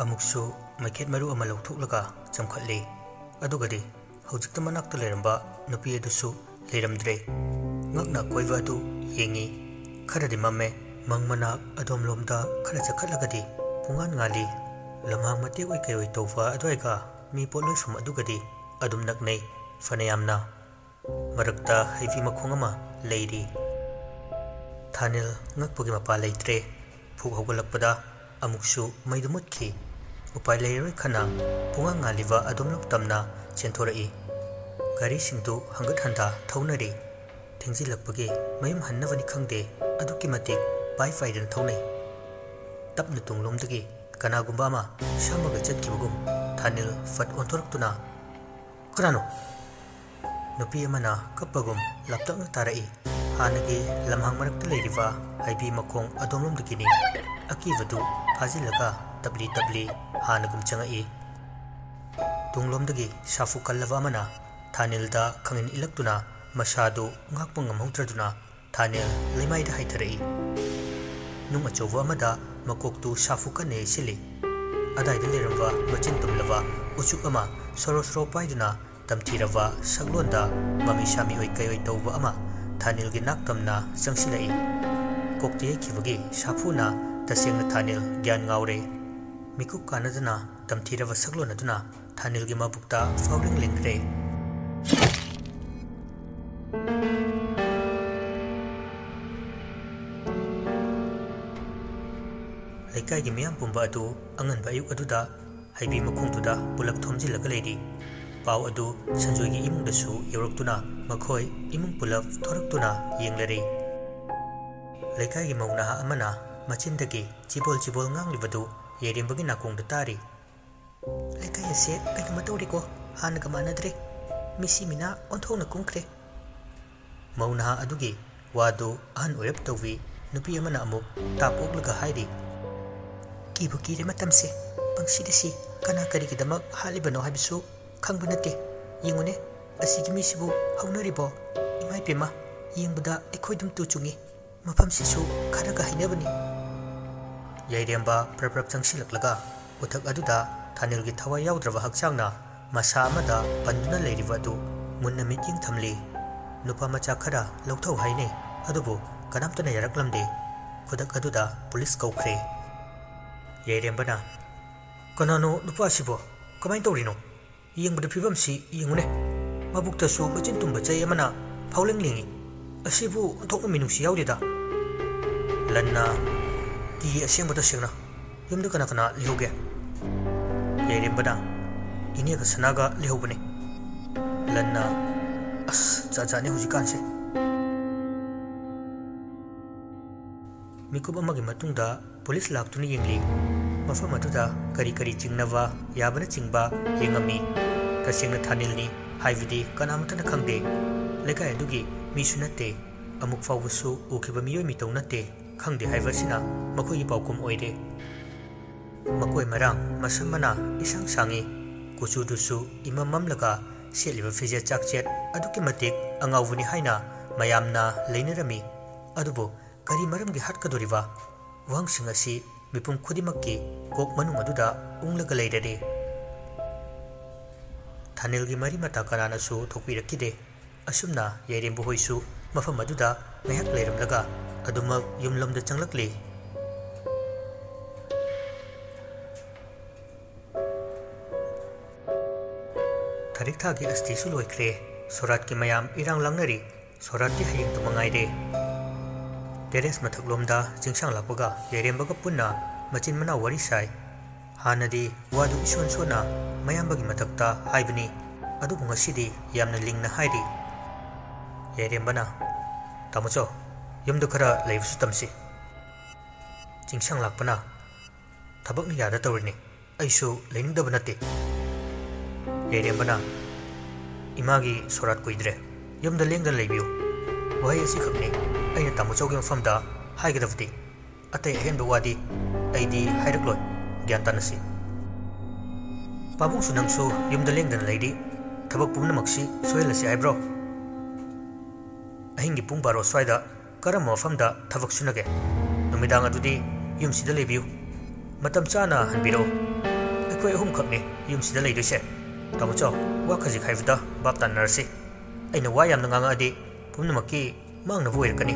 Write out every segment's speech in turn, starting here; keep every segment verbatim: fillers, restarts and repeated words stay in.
ꯑꯃꯨꯛꯁꯨ ꯃꯩꯈꯦꯠ ꯃꯔꯨ ꯑꯃ ꯂꯧꯊꯣꯛꯂꯒ ꯆꯪꯈꯠꯂꯤ꯫ ꯑꯗꯨꯒꯗꯤ ꯍꯧꯖꯤꯛꯇ ꯃꯅꯥꯛꯇ ꯂꯩꯔꯝꯕ ꯅꯨꯄꯤ ꯑꯗꯨꯁꯨ ꯂꯩꯔꯝꯗ꯭ꯔꯦ꯫ ꯉꯛꯅ ꯑꯀꯣꯏꯕ ꯑꯗꯨ ꯌꯦꯡꯉꯤ꯫ ꯈꯔꯗꯤ ꯃꯝꯃꯦ꯫ ꯃꯪ ꯃꯅꯥꯛ ꯑꯗꯣꯝꯂꯣꯝꯗ ꯈꯔ ꯆꯠꯈꯠꯂꯒꯗꯤ ꯄꯨꯡꯉꯥꯟ ꯉꯥꯜꯂꯤ꯫ ꯂꯝꯍꯥꯡ ꯃꯇꯦꯛ ꯑꯣꯏ ꯀꯩ ꯑꯣꯏ ꯇꯧꯕ ꯑꯗꯨꯋꯥꯏꯒ ꯃꯤ ꯄꯣꯠꯂꯣꯏꯐꯝ ꯑꯗꯨꯒꯗꯤ ꯑꯗꯨꯝ ꯅꯛꯅꯩ ꯐꯅꯌꯥꯝꯅ꯫ ꯃꯔꯛꯇ ꯍꯩꯕꯤ ꯃꯈꯣꯡ ꯑꯃ ꯂꯩꯔꯤ꯫ ꯊꯥꯅꯤꯜ ꯉꯛꯄꯒꯤ ꯃꯄꯥ ꯂꯩꯇ꯭ꯔꯦ꯫ ꯐꯨꯛ ꯍꯧꯒꯠꯂꯛꯄꯗ ꯑꯃꯨꯛꯁꯨ ꯃꯩꯗꯨ ꯃꯨꯠꯈꯤ꯫ ꯎꯄꯥꯏ ꯂꯩꯔꯔꯣꯏ ꯈꯟꯅ ꯄꯨꯡꯉꯥꯡ ꯉꯥꯜꯂꯤꯕ ꯑꯗꯣꯝꯂꯣꯝ ꯇꯝꯅ ꯆꯦꯟꯊꯣꯔꯛꯏ꯫ ꯒꯥꯔꯤꯁꯤꯡꯗꯨ ꯍꯪꯒꯠ ꯍꯟꯗ ꯊꯧꯅꯔꯤ꯫ ꯊꯦꯡꯖꯤꯜꯂꯛꯄꯒꯤ ꯃꯌꯨꯝ ꯍꯟꯅꯕꯅꯤ ꯈꯪꯗꯦ, ꯑꯗꯨꯛꯀꯤ ꯃꯇꯤꯛ ꯄꯥꯏ ꯄꯥꯏꯗꯨꯅ ꯊꯧꯅꯩ꯫ ꯇꯞꯅ ꯇꯨꯡꯂꯣꯝꯗꯒꯤ ꯀꯅꯥꯒꯨꯝꯕ ꯑꯃ ꯁꯝꯃꯒ ꯆꯠꯈꯤꯕꯒꯨꯝ ꯊꯥꯅꯤꯜ ꯐꯠ ꯑꯣꯟꯊꯣꯔꯛꯇꯨꯅ, "ꯀꯅꯥꯅꯣ?" ꯅꯨꯄꯤ ꯑꯃꯅ ꯀꯞꯄꯒꯨꯝ ꯂꯥꯞꯇꯛꯅ ꯇꯥꯔꯛꯏ꯫ ꯍꯥꯟꯅꯒꯤ ꯂꯝꯍꯥꯡ ꯃꯔꯛꯇ ꯂꯩꯔꯤꯕ ꯍꯩꯕꯤ ꯃꯈꯣꯡ ꯑꯗꯣꯝꯂꯣꯝꯗꯒꯤꯅꯤ꯫ ꯑꯀꯤꯕꯗꯨ ꯐꯥꯖꯤꯜꯂꯒ ꯇꯞꯂꯤ ꯇꯞꯂꯤ ꯍꯥꯟꯅꯒꯨꯝ ꯆꯪꯉꯛꯏ꯫ ꯇꯨꯡꯂꯣꯝꯗꯒꯤ ꯁꯥꯐꯨ ꯀꯜꯂꯕ ꯑꯃꯅ ꯊꯥꯅꯤꯜꯗ ꯈꯪꯏꯟ ꯏꯜꯂꯛꯇꯨꯅ ꯃꯁꯥꯗꯨ ꯉꯥꯛꯄ ꯉꯝꯍꯧꯗ꯭ꯔꯗꯨꯅ ꯊꯥꯅꯤꯜ ꯂꯩꯃꯥꯏꯗ ꯍꯥꯏꯊꯔꯛꯏ꯫ ꯅꯨꯡ ꯑꯆꯧꯕ ꯑꯃꯗ ꯃꯀꯣꯛꯇꯨ ꯁꯥꯐꯨ ꯀꯟꯅ ꯌꯩꯁꯤꯜꯂꯤ꯫ ꯑꯗꯥꯏꯗ ꯂꯩꯔꯝꯕ ꯃꯆꯤꯟ ꯇꯨꯝꯂꯕ ꯎꯆꯨꯛ ꯑꯃ ꯁꯣꯔꯣ ꯁꯣꯔꯣ ꯄꯥꯏꯗꯨꯅ ꯇꯝꯊꯤꯔꯕ ꯁꯛꯂꯣꯟꯗ ꯃꯃꯤ ꯁꯥꯃꯤ ꯑꯣꯏ ꯀꯩ ꯑꯣꯏ ꯇꯧꯕ ꯑꯃ ꯊꯥꯅꯤꯜꯒꯤ ꯅꯥꯛ ꯇꯝꯅ ꯆꯪꯁꯤꯜꯂꯛꯏ꯫ ꯀꯣꯛꯇ ꯌꯩꯈꯤꯕꯒꯤ ꯁꯥꯐꯨꯅ ꯇꯁꯦꯡꯅ ꯊꯥꯅꯤꯜ ꯒ꯭ꯌꯥꯟ ꯉꯥꯎꯔꯦ꯫ ꯃꯤꯀꯨꯞ ꯀꯥꯅꯗꯅ ꯇꯝꯊꯤꯔꯕ ꯁꯛꯂꯣꯟ ꯑꯗꯨꯅ ꯊꯥꯅꯤꯜꯒꯤ ꯃꯕꯨꯛꯇ ꯐꯥꯎꯔꯤꯡ ꯂꯤꯡꯈ꯭ꯔꯦ꯫ ꯂꯩꯀꯥꯏꯒꯤ ꯃꯤꯌꯥꯝ ꯄꯨꯝꯕ ꯑꯗꯨ ꯑꯉꯟꯕ ꯑꯌꯨꯛ ꯑꯗꯨꯗ ꯍꯩꯕꯤ ꯃꯈꯣꯡꯗꯨꯗ ꯄꯨꯂꯞ ꯊꯣꯝꯖꯤꯜꯂꯒ ꯂꯩꯔꯤ꯫ ꯄꯥꯎ ꯑꯗꯨ ꯁꯟꯖꯣꯏꯒꯤ ꯏꯃꯨꯡꯗꯁꯨ ꯌꯧꯔꯛꯇꯨꯅ ꯃꯈꯣꯏ ꯏꯃꯨꯡ ꯄꯨꯂꯞ ꯊꯣꯔꯛꯇꯨꯅ ꯌꯦꯡꯂꯔꯤ꯫ ꯂꯩꯀꯥꯏꯒꯤ ꯃꯧ ꯅꯍꯥ ꯑꯃꯅ ꯃꯆꯤꯟꯗꯒꯤ ꯆꯤꯕꯣꯜ ꯆꯤꯕꯣꯜ ꯉꯥꯡꯂꯤꯕꯗꯨ ꯌꯥꯏꯔꯦꯝꯕꯒꯤ ꯅꯥꯀꯣꯡꯗ ꯇꯥꯔꯤ꯫ "ꯂꯩꯀꯥꯏ ꯑꯁꯦ ꯀꯩꯅꯣꯝꯃ ꯇꯧꯔꯦꯀꯣ, ꯍꯥꯟꯅꯒ ꯃꯥꯟꯅꯗ꯭ꯔꯦ꯫ ꯃꯤꯁꯤ ꯃꯤꯅꯥ ꯑꯣꯟꯊꯣꯛꯅ ꯀꯨꯝꯈ꯭ꯔꯦ꯫" ꯃꯧ ꯅꯍꯥ ꯑꯗꯨꯒꯤ ꯋꯥꯗꯨ ꯑꯍꯟ ꯑꯣꯏꯔꯞ ꯇꯧꯕꯤ ꯅꯨꯄꯤ ꯑꯃꯅ ꯑꯃꯨꯛ ꯇꯥꯞ ꯑꯣꯛꯂꯒ ꯍꯥꯏꯔꯤ, "ꯀꯤꯕꯨ ꯀꯤꯔꯦ ꯃꯇꯝꯁꯦ꯫ ꯄꯪꯁꯤꯗ ꯁꯤ꯫ ꯀꯅꯥ ꯀꯔꯤꯒꯤꯗꯃꯛ ꯍꯥꯠꯂꯤꯕꯅꯣ ꯍꯥꯏꯕꯁꯨ ꯈꯪꯕ ꯅꯠꯇꯦ꯫ ꯌꯦꯡꯉꯨꯅꯦ, ꯑꯁꯤꯒꯤ ꯃꯤꯁꯤꯕꯨ ꯍꯧꯅꯔꯤꯕꯣ?" ꯏꯃꯥ ꯏꯄꯦꯝꯃ, ꯌꯦꯡꯕꯗ ꯑꯩꯈꯣꯏ ꯑꯗꯨꯝ ꯇꯨ ꯆꯨꯡꯉꯤ꯫ ꯃꯐꯝꯁꯤꯁꯨ ꯈꯔꯒ ꯍꯩꯅꯕꯅꯤ꯫ ꯌꯥꯏꯔꯦꯝꯕ ꯄ꯭ꯔꯞ ꯄ꯭ꯔꯞ ꯆꯪꯁꯤꯜꯂꯛꯂꯒ ꯎꯊꯛ ꯑꯗꯨꯗ ꯊꯥꯅꯤꯜꯒꯤ ꯊꯋꯥꯏ ꯌꯥꯎꯗ꯭ꯔꯕ ꯍꯛꯆꯥꯡꯅ ꯃꯁꯥ ꯑꯃꯗ ꯄꯟꯗꯨꯅ ꯂꯩꯔꯤꯕ ꯑꯗꯨ ꯃꯨꯟꯅ ꯃꯤꯠꯌꯦꯡ ꯊꯝꯂꯤ꯫ ꯅꯨꯄꯥ ꯃꯆꯥ ꯈꯔ ꯂꯧꯊꯧ ꯍꯥꯏꯅꯩ, ꯑꯗꯨꯕꯨ ꯀꯅꯥꯝꯇꯅ ꯌꯥꯔꯛꯂꯝꯗꯦ꯫ ꯈꯨꯗꯛ ꯑꯗꯨꯗ ꯄꯨꯂꯤꯁ ꯀꯧꯈ꯭ꯔꯦ꯫ ꯌꯥꯏꯔꯦꯝꯕꯅ, "ꯀꯅꯥꯅꯣ ꯅꯨꯄꯥ ꯑꯁꯤꯕꯣ? ꯀꯃꯥꯏꯅ ꯇꯧꯔꯤꯅꯣ? ꯌꯦꯡꯕꯗ ꯐꯤꯕꯝꯁꯤ ꯌꯦꯡꯉꯨꯅꯦ꯫ ꯃꯕꯨꯛꯇꯁꯨ ꯃꯆꯤꯟ ꯇꯨꯝꯕ ꯆꯩ ꯑꯃꯅ ꯐꯥꯎꯂꯦꯡ ꯂꯦꯡꯉꯤ꯫ ꯑꯁꯤꯕꯨ ꯑꯣꯟꯊꯣꯛꯅ ꯃꯤꯅꯨꯡꯁꯤ ꯌꯥꯎꯗꯦꯗ꯫" ꯂꯟꯅ, "ꯀꯤꯌꯦ ꯑꯁꯦꯡꯕ ꯇꯁꯦꯡꯅ꯫ ꯌꯨꯝꯗ ꯀꯅꯥ ꯀꯅꯥ ꯂꯩꯍꯧꯒꯦ?" ꯌꯥꯏꯔꯦꯝꯕꯅ, "ꯏꯅꯦꯒ ꯁꯅꯥꯒ ꯂꯩꯍꯧꯕꯅꯦ꯫" ꯂꯟꯅ, "ꯑꯁ, ꯖꯥꯠ ꯖꯥꯠꯅꯦ ꯍꯧꯖꯤꯛꯀꯥꯟꯁꯦ꯫" ꯃꯤꯀꯨꯞ ꯑꯃꯒꯤ ꯃꯇꯨꯡꯗ ꯄꯨꯂꯤꯁ ꯂꯥꯛꯇꯨꯅ ꯌꯦꯡꯂꯤ꯫ ꯃꯐꯝ ꯑꯗꯨꯗ ꯀꯔꯤ ꯀꯔꯤ ꯆꯤꯡꯅꯕ ꯌꯥꯕꯅꯆꯤꯡꯕ ꯌꯦꯡꯉꯝꯃꯤ꯫ ꯇꯁꯦꯡꯅ ꯊꯥꯅꯤꯜꯅꯤ ꯍꯥꯏꯕꯗꯤ ꯀꯅꯥꯃꯠꯇꯅ ꯈꯪꯗꯦ꯫ ꯂꯩꯀꯥꯏ ꯑꯗꯨꯒꯤ ꯃꯤꯁꯨ ꯅꯠꯇꯦ꯫ ꯑꯃꯨꯛ ꯐꯥꯎꯕꯁꯨ ꯎꯈꯤꯕ ꯃꯤꯑꯣꯏ ꯃꯤꯇꯧ ꯅꯠꯇꯦ꯫ ꯈꯪꯗꯦ ꯍꯥꯏꯕ ꯑꯁꯤꯅ ꯃꯈꯣꯏꯒꯤ ꯄꯥꯎꯈꯨꯝ ꯑꯣꯏꯔꯦ꯫ ꯃꯀꯣꯏ ꯃꯔꯥꯡ, ꯃꯁꯝ ꯃꯅꯥ ꯏꯁꯥꯡ ꯁꯥꯡꯉꯤ, ꯀꯨꯆꯨꯗꯨꯁꯨ ꯏꯃꯝ ꯃꯝꯂꯒ ꯁꯦꯠꯂꯤꯕ ꯐꯤꯖꯦꯠ ꯆꯥꯛꯆꯦꯠ ꯑꯗꯨꯛꯀꯤ ꯃꯇꯤꯛ ꯑꯉꯥꯎꯕꯅꯤ ꯍꯥꯏꯅ ꯃꯌꯥꯝꯅ ꯂꯩꯅꯔꯝꯃꯤ꯫ ꯑꯗꯨꯕꯨ ꯀꯔꯤ ꯃꯔꯝꯒꯤ ꯍꯥꯠꯀꯗꯣꯔꯤꯕ? ꯋꯥꯍꯪꯁꯤꯡ ꯑꯁꯤ ꯃꯤꯄꯨꯝ ꯈꯨꯗꯤꯡꯃꯛꯀꯤ ꯀꯣꯛ ꯃꯅꯨꯡ ꯑꯗꯨꯗ ꯎꯪꯂꯒ ꯂꯩꯔꯔꯦ꯫ ꯊꯥꯅꯤꯜꯒꯤ ꯃꯔꯤ ꯃꯇꯥ ꯀꯅꯥꯅꯁꯨ ꯊꯣꯛꯄꯤꯔꯛꯈꯤꯗꯦ꯫ ꯑꯁꯨꯝꯅ ꯌꯥꯏꯔꯦꯝꯕ ꯍꯣꯏꯁꯨ ꯃꯐꯝ ꯑꯗꯨꯗ ꯉꯥꯏꯍꯥꯛ ꯂꯩꯔꯝꯂꯒ ꯑꯗꯨꯃꯛ ꯌꯨꯝꯂꯣꯝꯗ ꯆꯪꯂꯛꯂꯤ꯫ ꯊꯔꯤꯛ ꯊꯥꯒꯤ ꯑꯁꯇꯤꯁꯨ ꯂꯣꯏꯈ꯭ꯔꯦ꯫ ꯁꯣꯔꯥꯠꯀꯤ ꯃꯌꯥꯝ ꯏꯔꯥꯡ ꯂꯥꯡꯅꯔꯤ꯫ ꯁꯣꯔꯥꯠꯇꯤ ꯍꯌꯦꯡꯗꯨ ꯃꯉꯥꯏꯔꯦ꯫ ꯇꯦꯔꯦꯁ ꯃꯊꯛꯂꯣꯝꯗ ꯆꯤꯡꯁꯥꯡ ꯂꯥꯛꯄꯒ ꯌꯥꯏꯔꯦꯝꯕꯒ ꯄꯨꯟꯅ ꯃꯆꯤꯟ ꯃꯅꯥꯎ ꯋꯥꯔꯤ ꯁꯥꯏ꯫ ꯍꯥꯟꯅꯗꯤ ꯋꯥꯗꯨ ꯏꯁꯣꯟ ꯁꯣꯟꯅ ꯃꯌꯥꯝꯕꯒꯤ ꯃꯊꯛꯇ ꯍꯥꯏꯕꯅꯤ, ꯑꯗꯨꯕꯨ ꯉꯁꯤꯗꯤ ꯌꯥꯝꯅ ꯂꯤꯡꯅ ꯍꯥꯏꯔꯤ꯫ ꯌꯥꯏꯔꯦꯝꯕꯅ, "ꯇꯥꯃꯣꯆꯧ, ꯌꯨꯝꯗ ꯈꯔ ꯂꯩꯕꯁꯨ ꯇꯝꯁꯤ꯫" ꯆꯤꯡꯁꯥꯡ ꯂꯥꯛꯄꯅ, "ꯊꯕꯛꯅ ꯌꯥꯗ ꯇꯧꯔꯤꯅꯤ, ꯑꯩꯁꯨ ꯂꯩꯅꯤꯡꯗꯕ ꯅꯠꯇꯦ꯫" ꯌꯥꯏꯔꯦꯝꯕꯅ, "ꯏꯃꯥꯒꯤ ꯁꯣꯔꯥꯠ ꯀꯨꯏꯗ꯭ꯔꯦ, ꯌꯨꯝꯗ ꯂꯦꯡꯗꯅ ꯂꯩꯕꯤꯌꯨ꯫ ꯋꯥꯍꯩ ꯑꯁꯤꯈꯛꯅꯤ ꯑꯩꯅ ꯇꯥꯃꯣꯆꯧꯒꯤ ꯃꯐꯝꯗ ꯍꯥꯏꯒꯗꯕꯗꯤ꯫ ꯑꯇꯩ ꯑꯍꯦꯟꯕ ꯋꯥꯗꯤ ꯑꯩꯗꯤ ꯍꯥꯏꯔꯛꯂꯣꯏ꯫ ꯒ꯭ꯌꯥꯟ ꯇꯥꯅꯁꯤ꯫ ꯄꯥꯕꯨꯡꯁꯨ ꯅꯪꯁꯨ ꯌꯨꯝꯗ ꯂꯦꯡꯗꯅ ꯂꯩꯔꯤ꯫ ꯊꯕꯛ ꯄꯨꯝꯅꯃꯛꯁꯤ ꯁꯣꯏꯍꯜꯂꯁꯤ ꯍꯥꯏꯕ꯭ꯔꯣ?" ꯑꯍꯤꯡꯒꯤ ꯄꯨꯡ ꯕꯥꯔꯣ ꯁ꯭ꯋꯥꯏꯗ ꯀꯔꯝꯕ ꯃꯐꯝꯗ ꯊꯕꯛ ꯁꯨꯅꯒꯦ? ꯅꯨꯃꯤꯗꯥꯡ ꯑꯗꯨꯗꯤ ꯌꯨꯝꯁꯤꯗ ꯂꯩꯕꯤꯌꯨ꯫ ꯃꯇꯝ ꯆꯥꯅ ꯍꯟꯕꯤꯔꯛꯎ꯫ ꯑꯩꯈꯣꯏ ꯑꯍꯨꯝꯈꯛꯅꯤ ꯌꯨꯝꯁꯤꯗ ꯂꯩꯗꯣꯏꯁꯦ꯫ ꯇꯥꯃꯣ ꯆꯥꯎ, ꯋꯥ ꯈꯖꯤꯛ ꯍꯥꯏꯕꯗ ꯚꯥꯞ ꯇꯥꯅꯔꯁꯤ꯫ ꯑꯩꯅ ꯋꯥ ꯌꯥꯝꯅ ꯉꯥꯡꯉꯛꯑꯗꯤ ꯄꯨꯝꯅꯃꯛꯀꯤ ꯃꯥꯡꯅꯕ ꯑꯣꯏꯔꯛꯀꯅꯤ꯫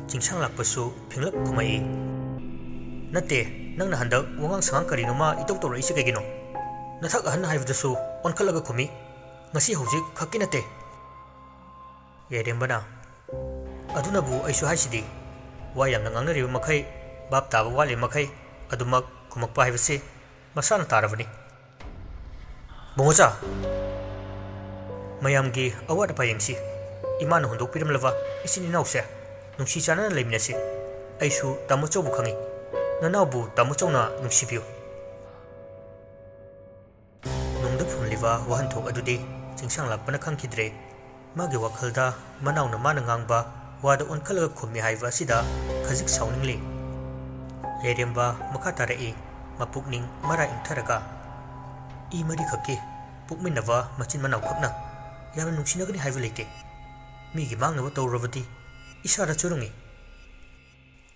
ꯆꯤꯡꯁꯥꯡ ꯂꯥꯛꯄꯁꯨ ꯐꯤꯡꯂꯞ ꯈꯨꯝꯃꯛꯏ꯫ "ꯅꯠꯇꯦ, ꯅꯪꯅ ꯍꯟꯗꯛ ꯋꯥꯉꯥꯡ ꯁꯉꯥꯡ ꯀꯔꯤꯅꯣꯃ ꯏꯇꯧ ꯇꯧꯔꯛꯏꯁꯦ ꯀꯩꯒꯤꯅꯣ? ꯅꯊꯛ ꯑꯍꯟ ꯍꯥꯏꯕꯗꯁꯨ ꯑꯣꯟꯈꯠꯂꯒ ꯈꯨꯝꯃꯤ꯫ ꯉꯁꯤ ꯍꯧꯖꯤꯛ ꯈꯛꯀꯤ ꯅꯠꯇꯦ꯫" ꯌꯥꯏꯔꯦꯝꯕꯅ, "ꯑꯗꯨꯅꯕꯨ ꯑꯩꯁꯨ ꯍꯥꯏꯁꯤꯗꯤ, ꯋꯥ ꯌꯥꯝꯅ ꯉꯥꯡꯅꯔꯤꯕ ꯃꯈꯩ, ꯚꯥꯞ ꯇꯥꯕ ꯋꯥꯠꯂꯤꯕ ꯃꯈꯩ, ꯑꯗꯨꯃꯛ ꯈꯨꯝꯃꯛꯄ ꯍꯥꯏꯕꯁꯤ ꯃꯁꯥꯅ ꯇꯥꯔꯕꯅꯤ꯫" "ꯕꯨꯡꯉꯣꯆꯥ, ꯃꯌꯥꯝꯒꯤ ꯑꯋꯥꯠ ꯑꯄꯥ ꯌꯦꯡꯁꯤ꯫ ꯏꯃꯥꯅ ꯍꯨꯟꯗꯣꯛꯄꯤꯔꯝꯂꯕ ꯏꯆꯤꯟ ꯏꯅꯥꯎꯁꯦ ꯅꯨꯡꯁꯤ ꯆꯥꯟꯅꯅ ꯂꯩꯃꯤꯟꯅꯁꯤ꯫ ꯑꯩꯁꯨ ꯇꯥꯃꯣ ꯆꯧꯕꯨ ꯈꯪꯏ꯫ ꯅꯅꯥꯎꯕꯨ ꯇꯥꯃꯣ ꯆꯧꯅ ꯅꯨꯡꯁꯤꯕꯤꯌꯨ꯫" ꯅꯨꯡꯗ ꯐꯨꯝꯂꯤꯕ ꯋꯥꯍꯟꯊꯣꯛ ꯑꯗꯨꯗꯤ ꯆꯤꯡꯁꯥꯡ ꯂꯥꯛꯄꯅ ꯈꯪꯈꯤꯗ꯭ꯔꯦ꯫ ꯃꯥꯒꯤ ꯋꯥꯈꯜꯗ ꯃꯅꯥꯎꯅ ꯃꯥꯅ ꯉꯥꯡꯕ ꯋꯥꯗ ꯑꯣꯟꯈꯠꯂꯒ ꯈꯨꯝꯃꯤ ꯍꯥꯏꯕ ꯑꯁꯤꯗ ꯈꯖꯤꯛ ꯁꯥꯎꯅꯤꯡꯂꯤ꯫ ꯌꯥꯏꯔꯦꯝꯕ ꯃꯈꯥ ꯇꯥꯔꯛꯏ, ꯃꯄꯨꯛꯅꯤꯡ ꯃꯔꯥ ꯏꯪꯊꯔꯒ, "ꯏ ꯃꯔꯤꯈꯛꯀꯤ ꯄꯣꯛꯃꯤꯟꯅꯕ ꯃꯆꯤꯟ ꯃꯅꯥꯎꯈꯛꯅ ꯌꯥꯝꯅ ꯅꯨꯡꯁꯤꯅꯒꯅꯤ ꯍꯥꯏꯕ ꯂꯩꯇꯦ꯫ ꯃꯤꯒꯤ ꯃꯥꯡꯅꯕ ꯇꯧꯔꯨꯔꯕꯗꯤ ꯏꯁꯥꯗ ꯆꯨꯔꯨꯡꯏ꯫"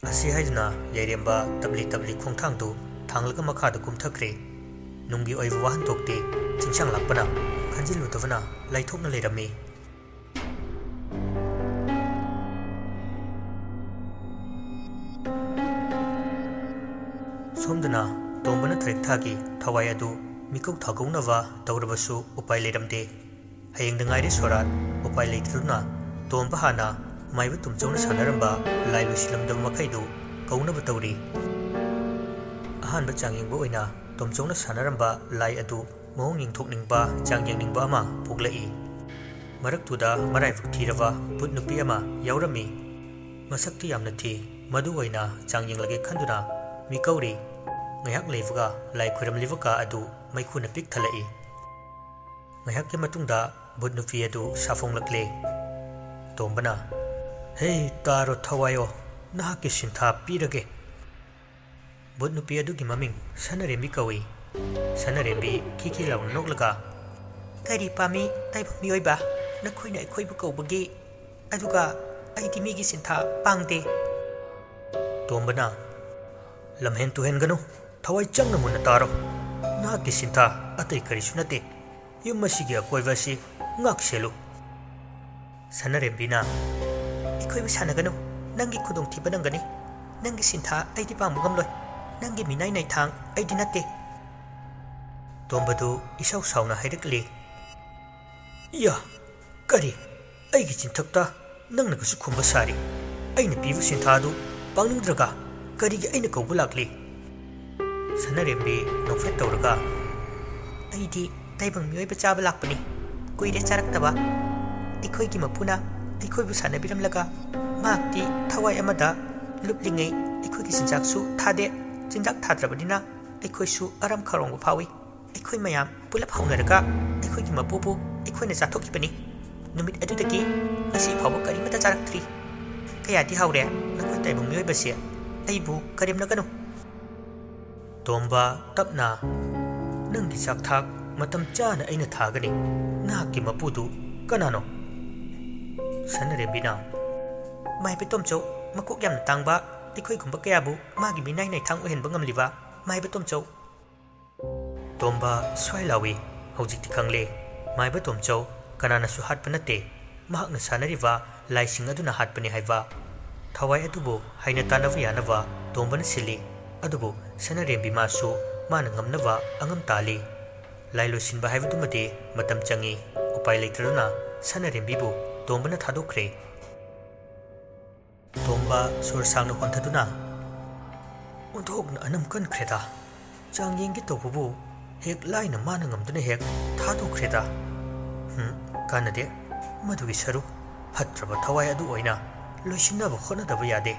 ꯑꯁꯤ ꯍꯥꯏꯗꯨꯅ ꯌꯥꯏꯔꯦꯝꯕ ꯇꯞꯂꯤ ꯇꯞꯂꯤ ꯈꯣꯡꯊꯥꯡꯗꯨ ꯊꯥꯡꯂꯒ ꯃꯈꯥꯗ ꯀꯨꯝꯊꯈ꯭ꯔꯦ꯫ ꯅꯨꯡꯒꯤ ꯑꯣꯏꯕ ꯋꯥꯍꯟꯊꯣꯛꯇꯤ ꯆꯤꯡꯁꯥꯡ ꯂꯥꯛꯄꯅ ꯈꯟꯖꯤꯜꯂꯨꯗꯕꯅ ꯂꯥꯏꯊꯣꯛꯅ ꯂꯩꯔꯝꯃꯤ꯫ ꯁꯣꯝꯗꯅ ꯇꯣꯝꯕꯅ ꯊꯔꯤꯛ ꯊꯥꯒꯤ ꯊꯋꯥꯏ ꯑꯗꯨ ꯃꯤꯀꯧ ꯊꯥꯒꯧꯅꯕ ꯇꯧꯔꯕꯁꯨ ꯎꯄꯥꯏ ꯂꯩꯔꯝꯗꯦ꯫ ꯍꯌꯦꯡꯗ ꯉꯥꯏꯔꯦ ꯁꯣꯔꯥꯠ꯫ ꯎꯄꯥꯏ ꯂꯩꯇꯗꯨꯅ ꯇꯣꯝꯕ ꯍꯥꯟꯅ ꯃꯥꯏꯕ ꯇꯨꯝꯆꯧꯅ ꯁꯥꯟꯅꯔꯝꯕ ꯂꯥꯏ ꯂꯣꯏꯁꯤꯜꯂꯝꯗꯕ ꯃꯈꯩꯗꯨ ꯀꯧꯅꯕ ꯇꯧꯔꯤ꯫ ꯑꯍꯥꯟꯕ ꯆꯥꯡꯌꯦꯡꯕ ꯑꯣꯏꯅ ꯇꯣꯝꯆꯧꯅ ꯁꯥꯟꯅꯔꯝꯕ ꯂꯥꯏ ꯑꯗꯨ ꯃꯑꯣꯡ ꯌꯦꯡꯊꯣꯛꯅꯤꯡꯕ, ꯆꯥꯡ ꯌꯦꯡꯅꯤꯡꯕ ꯑꯃ ꯄꯣꯛꯂꯛꯏ꯫ ꯃꯔꯛꯇꯨꯗ ꯃꯔꯥꯏꯕꯛ ꯊꯤꯔꯕ ꯚꯨꯠ ꯅꯨꯄꯤ ꯑꯃ ꯌꯥꯎꯔꯝꯃꯤ꯫ ꯃꯁꯛꯇꯤ ꯌꯥꯝꯅ ꯊꯤ꯫ ꯃꯗꯨ ꯑꯣꯏꯅ ꯆꯥꯡ ꯌꯦꯡꯂꯒꯦ ꯈꯟꯗꯨꯅ ꯃꯤꯀꯧꯔꯤ꯫ ꯉꯥꯏꯍꯥꯛ ꯂꯩꯕꯒ ꯂꯥꯏ ꯈꯣꯏꯔꯝꯂꯤꯕ ꯀꯥ ꯑꯗꯨ ꯃꯩꯈꯨꯅ ꯄꯤꯛ ꯊꯜꯂꯛꯏ꯫ ꯉꯥꯏꯍꯥꯛꯀꯤ ꯃꯇꯨꯡꯗ ꯚꯨꯠ ꯅꯨꯄꯤ ꯑꯗꯨ ꯁꯥꯐꯣꯡꯂꯛꯂꯦ꯫ ꯇꯣꯝꯕꯅ, "ꯍꯦ, ꯇꯥꯔꯣ ꯊꯋꯥꯏꯌꯣ, ꯅꯍꯥꯛꯀꯤ ꯁꯤꯟꯊꯥ ꯄꯤꯔꯒꯦ꯫" ꯚꯨꯠ ꯅꯨꯄꯤ ꯑꯗꯨꯒꯤ ꯃꯃꯤꯡ ꯁꯅꯔꯦꯝꯕꯤ ꯀꯧꯏ꯫ ꯁꯅꯔꯦꯝꯕꯤ ꯈꯤꯈꯤ ꯂꯥꯎꯅ ꯅꯣꯛꯂꯒ, "ꯀꯔꯤ ꯄꯥꯝꯃꯤ, ꯇꯥꯏꯕꯪ ꯃꯤꯑꯣꯏꯕ? ꯅꯈꯣꯏꯅ ꯑꯩꯈꯣꯏꯕꯨ ꯀꯧꯕꯒꯤ ꯑꯗꯨꯒ ꯑꯩꯗꯤ ꯃꯤꯒꯤ ꯁꯤꯟꯊꯥ ꯄꯥꯡꯗꯦ꯫ ꯇꯣꯝꯕꯅ, "ꯂꯝꯍꯦꯟ ꯇꯨꯍꯦꯟꯒꯅꯨ, ꯊꯋꯥꯏ ꯆꯪꯅ ꯃꯨꯟꯅ ꯇꯥꯔꯣ꯫ ꯅꯍꯥꯛꯀꯤ ꯁꯤꯟꯊꯥ ꯑꯇꯩ ꯀꯔꯤꯁꯨ ꯅꯠꯇꯦ꯫ ꯌꯨꯝ ꯑꯁꯤꯒꯤ ꯑꯀꯣꯏꯕ ꯑꯁꯤ ꯉꯥꯛ ꯁꯦꯜꯂꯨ꯫" ꯁꯅꯥꯔꯦꯝꯕꯤꯅ, "ꯑꯩꯈꯣꯏꯕꯨ ꯁꯥꯟꯅꯒꯅꯨ, ꯅꯪꯒꯤ ꯈꯨꯗꯣꯡꯊꯤꯕ ꯅꯪꯒꯅꯤ꯫ ꯅꯪꯒꯤ ꯁꯤꯟꯊꯥ ꯑꯩꯗꯤ ꯄꯥꯡꯕ ꯉꯝꯂꯣꯏ꯫ ꯅꯪꯒꯤ ꯃꯤꯅꯥꯏ ꯅꯥꯏꯊꯥꯡ ꯑꯩꯗꯤ ꯅꯠꯇꯦ꯫" ꯇꯣꯝꯕꯗꯨ ꯏꯁꯥꯎ ꯁꯥꯎꯅ ꯍꯥꯏꯔꯛꯂꯤ, "ꯏꯌꯥ, ꯀꯔꯤ? ꯑꯩꯒꯤ ꯆꯤꯟꯊꯛꯇ ꯅꯪꯅ ꯀꯩꯁꯨ ꯈꯨꯝꯕ ꯁꯥꯔꯤ? ꯑꯩꯅ ꯄꯤꯕ ꯁꯤꯟꯊꯥꯗꯨ ꯄꯥꯡꯅꯤꯡꯗ꯭ꯔꯒ ꯀꯔꯤꯒꯤ ꯑꯩꯅ ꯀꯧꯕ ꯂꯥꯛꯂꯤ?" ꯁꯅꯥꯔꯦꯝꯕꯤ ꯅꯣꯛꯐꯦꯠ ꯇꯧꯔꯒ, "ꯑꯩꯗꯤ ꯇꯥꯏꯕꯪ ꯃꯤꯑꯣꯏꯕ ꯆꯥꯕ ꯂꯥꯛꯄꯅꯤ꯫ ꯀꯨꯏꯔꯦ ꯆꯥꯔꯛꯇꯕ꯫ ꯑꯩꯈꯣꯏꯒꯤ ꯃꯄꯨꯅ ꯑꯩꯈꯣꯏꯕꯨ ꯁꯥꯟꯅꯕꯤꯔꯝꯂꯒ ꯃꯍꯥꯛꯇꯤ ꯊꯋꯥꯏ ꯑꯃꯗ ꯂꯨꯞꯂꯤꯉꯩ ꯑꯩꯈꯣꯏꯒꯤ ꯆꯤꯟꯖꯥꯛꯁꯨ ꯊꯥꯗꯦ꯫ ꯆꯤꯟꯖꯥꯛ ꯊꯥꯗ꯭ꯔꯕꯅꯤꯅ ꯑꯩꯈꯣꯏꯁꯨ ꯑꯔꯝ ꯈꯧꯔꯥꯡꯕ ꯐꯥꯎꯏ꯫ ꯑꯩꯈꯣꯏ ꯃꯌꯥꯝ ꯄꯨꯂꯞ ꯍꯧꯅꯔꯒ ꯑꯩꯈꯣꯏꯒꯤ ꯃꯄꯨꯕꯨ ꯑꯩꯈꯣꯏꯅ ꯆꯥꯊꯣꯛꯈꯤꯕꯅꯤ꯫ ꯅꯨꯃꯤꯠ ꯑꯗꯨꯗꯒꯤ ꯉꯁꯤ ꯐꯥꯎꯕ ꯀꯔꯤꯃꯠꯇ ꯆꯥꯔꯛꯇ꯭ꯔꯤ꯫ ꯀꯌꯥꯗꯤ ꯍꯥꯎꯔꯦ ꯅꯈꯣꯏ ꯇꯥꯏꯕꯪ ꯃꯤꯑꯣꯏꯕꯁꯦ꯫ ꯑꯩꯕꯨ ꯀꯔꯦꯝꯅꯒꯅꯨ꯫" ꯇꯣꯝꯕ, ꯇꯞꯅ, "ꯅꯪꯒꯤ ꯆꯥꯛꯊꯥꯛ ꯃꯇꯝ ꯆꯥꯅ ꯑꯩꯅ ꯊꯥꯒꯅꯤ꯫ ꯅꯍꯥꯛꯀꯤ ꯃꯄꯨꯗꯨ ꯀꯅꯥꯅꯣ?" ꯁꯅꯥꯔꯦꯝꯕꯤꯅ, "ꯃꯥꯏꯕ ꯇꯣꯝꯆꯧ, ꯃꯀꯣꯛ ꯌꯥꯝꯅ ꯇꯥꯡꯕ, ꯑꯩꯈꯣꯏꯒꯨꯝꯕ ꯀꯌꯥꯕꯨ ꯃꯥꯒꯤ ꯃꯤꯅꯥꯏ ꯅꯥꯏꯊꯥꯡ ꯑꯣꯏꯍꯟꯕ ꯉꯝꯂꯤꯕ ꯃꯥꯏꯕ ꯇꯣꯝꯆꯧ꯫" ꯇꯣꯝꯕ ꯁ꯭ꯋꯥꯏ ꯂꯥꯎꯏ꯫ ꯍꯧꯖꯤꯛꯇꯤ ꯈꯪꯂꯦ꯫ ꯃꯥꯏꯕ ꯇꯣꯝꯆꯧ ꯀꯅꯥꯅꯁꯨ ꯍꯥꯠꯄ ꯅꯠꯇꯦ꯫ ꯃꯍꯥꯛꯅ ꯁꯥꯟꯅꯔꯤꯕ ꯂꯥꯏꯁꯤꯡ ꯑꯗꯨꯅ ꯍꯥꯠꯄꯅꯤ ꯍꯥꯏꯕ꯫ ꯊꯋꯥꯏ ꯑꯗꯨꯕꯨ ꯍꯥꯏꯅ ꯇꯥꯟꯅꯕ ꯌꯥꯅꯕ ꯇꯣꯝꯕꯅ ꯁꯤꯜꯂꯤ꯫ ꯑꯗꯨꯕꯨ ꯁꯅꯥꯔꯦꯝꯕꯤ ꯃꯥꯁꯨ ꯃꯥꯅ ꯉꯝꯅꯕ ꯑꯉꯝ ꯇꯥꯜꯂꯤ꯫ ꯂꯥꯏ ꯂꯣꯏꯁꯤꯟꯕ ꯍꯥꯏꯕꯗꯨꯃꯗꯤ ꯃꯇꯝ ꯆꯪꯏ꯫ ꯎꯄꯥꯏ ꯂꯩꯇ꯭ꯔꯗꯨꯅ ꯁꯅꯥꯔꯦꯝꯕꯤꯕꯨ ꯇꯣꯝꯕꯅ ꯊꯥꯗꯣꯛꯈ꯭ꯔꯦ꯫ ꯇꯣꯝꯕ ꯁꯣꯔ ꯁꯥꯡꯅ ꯍꯣꯟꯊꯗꯨꯅ, "ꯑꯣꯟꯊꯣꯛꯅ ꯑꯅꯝ ꯀꯟꯈ꯭ꯔꯦꯗ꯫ ꯆꯥꯡ ꯌꯦꯡꯒꯦ ꯇꯧꯕꯕꯨ ꯍꯦꯛ ꯂꯥꯏꯅ ꯃꯥꯅ ꯉꯝꯗꯨꯅ ꯍꯦꯛ ꯊꯥꯗꯣꯛꯈ꯭ꯔꯦꯗ꯫ ꯍꯨꯝ, ꯀꯥꯟꯅꯗꯦ꯫ ꯃꯗꯨꯒꯤ ꯁꯔꯨ ꯐꯠꯇ꯭ꯔꯕ ꯊꯋꯥꯏ ꯑꯗꯨ ꯑꯣꯏꯅ ꯂꯣꯏꯁꯤꯟꯅꯕ ꯍꯣꯠꯅꯗꯕ ꯌꯥꯗꯦ꯫"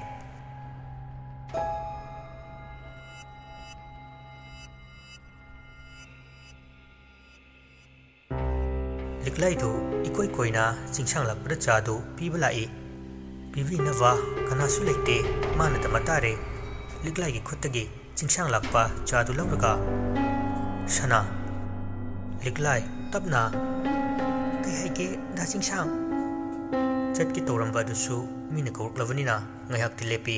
ꯂꯤꯛꯂꯥꯏꯗꯨ ꯏꯀꯣꯏ ꯀꯣꯏꯅ ꯆꯤꯡꯁꯥꯡ ꯂꯥꯛꯄꯗ ꯆꯥꯗꯨ ꯄꯤꯕ ꯂꯥꯛꯏ꯫ ꯄꯤꯕꯤꯅꯕ ꯀꯅꯥꯁꯨ ꯂꯩꯇꯦ꯫ ꯃꯥꯅ ꯗꯃ ꯇꯥꯔꯦ꯫ ꯂꯤꯛꯂꯥꯏꯒꯤ ꯈꯨꯠꯇꯒꯤ ꯆꯤꯡꯁꯥꯡ ꯂꯥꯛꯄ ꯆꯥꯗꯨ ꯂꯧꯔꯒ, "ꯁꯅꯥ꯫" ꯂꯤꯛꯂꯥꯏ, ꯇꯞꯅ, "ꯀꯩ ꯍꯥꯏꯒꯦ, ꯗꯥ ꯆꯤꯡꯁꯥꯡ?" ꯆꯠꯀꯦ ꯇꯧꯔꯝꯕ ꯑꯗꯨꯁꯨ ꯃꯤꯅ ꯀꯧꯔꯛꯂꯕꯅꯤꯅ ꯉꯥꯏꯍꯥꯛꯇꯤ ꯂꯦꯞꯄꯤ꯫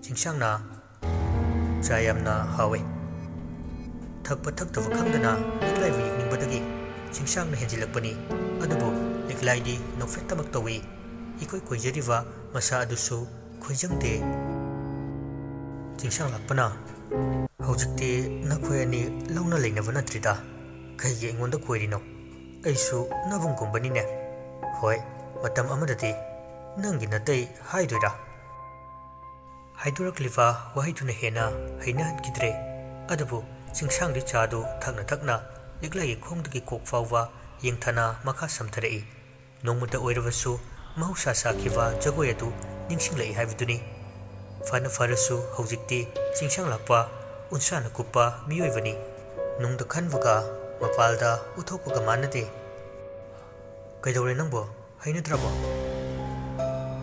ꯆꯤꯡꯁꯥꯡꯅ, "ꯆꯥ ꯌꯥꯝꯅ ꯍꯥꯎꯋꯦ꯫" ꯊꯛꯄ ꯊꯛꯇꯕ ꯈꯪꯗꯅ ꯂꯤꯛꯂꯥꯏꯕꯨ ꯌꯦꯡꯅꯤꯡꯕꯗꯒꯤ ꯆꯤꯡꯁꯥꯡꯅ ꯍꯦꯟꯖꯤꯜꯂꯛꯄꯅꯤ꯫ ꯑꯗꯨꯕꯨ ꯂꯤꯛꯂꯥꯏꯗꯤ ꯅꯣꯛꯐꯦꯠꯇꯃꯛ ꯇꯧꯏ꯫ ꯏꯀꯣꯏ ꯀꯣꯏꯖꯔꯤꯕ ꯃꯁꯥ ꯑꯗꯨꯁꯨ ꯈꯣꯏꯖꯪꯗꯦ꯫ ꯆꯤꯡꯁꯥꯡ ꯂꯥꯛꯄꯅ, "ꯍꯧꯖꯤꯛꯇꯤ ꯅꯈꯣꯏ ꯑꯅꯤ ꯂꯧꯅ ꯂꯩꯅꯕ ꯅꯠꯇ꯭ꯔꯤꯗ꯫ ꯀꯩꯒꯤ ꯑꯩꯉꯣꯟꯗ ꯀꯣꯏꯔꯤꯅꯣ? ꯑꯩꯁꯨ ꯅꯕꯨꯡꯒꯨꯝꯕꯅꯤꯅꯦ꯫" "ꯍꯣꯏ, ꯃꯇꯝ ꯑꯃꯗꯗꯤ ꯅꯪꯒꯤ ꯅꯇꯩ ꯍꯥꯏꯗꯣꯏꯔꯥ?" ꯍꯥꯏꯗꯣꯔꯛꯂꯤꯕ ꯋꯥꯍꯩꯗꯨꯅ ꯍꯦꯟꯅ ꯍꯩꯅꯍꯟꯈꯤꯗ꯭ꯔꯦ꯫ ꯑꯗꯨꯕꯨ ꯆꯤꯡꯁꯥꯡꯗꯤ ꯆꯥꯗꯨ ꯊꯛꯅ ꯊꯛꯅ ꯂꯤꯛꯂꯥꯏꯒꯤ ꯈꯣꯡꯗꯒꯤ ꯀꯣꯛ ꯐꯥꯎꯕ ꯌꯦꯡꯊꯅ ꯃꯈꯥ ꯁꯝꯊꯔꯛꯏ꯫ ꯅꯣꯡꯃꯇ ꯑꯣꯏꯔꯕꯁꯨ ꯃꯍꯧꯁꯥ ꯁꯥꯈꯤꯕ ꯖꯒꯣꯏ ꯑꯗꯨ ꯅꯤꯡꯁꯤꯡꯂꯛꯏ ꯍꯥꯏꯕꯗꯨꯅꯤ꯫ ꯐꯅ ꯐꯔꯁꯨ ꯍꯧꯖꯤꯛꯇꯤ ꯆꯤꯡꯁꯥꯡ ꯂꯥꯛꯄ ꯎꯟꯁꯥꯅ ꯀꯨꯞꯄ ꯃꯤꯑꯣꯏꯕꯅꯤ꯫ ꯅꯨꯡꯗ ꯈꯟꯕꯒ ꯃꯄꯥꯜꯗ ꯎꯠꯊꯣꯛꯄꯒ ꯃꯥꯟꯅꯗꯦ꯫ "ꯀꯩꯗꯧꯔꯦ ꯅꯪꯕꯣ? ꯍꯩꯅꯗ꯭ꯔꯕꯣ?"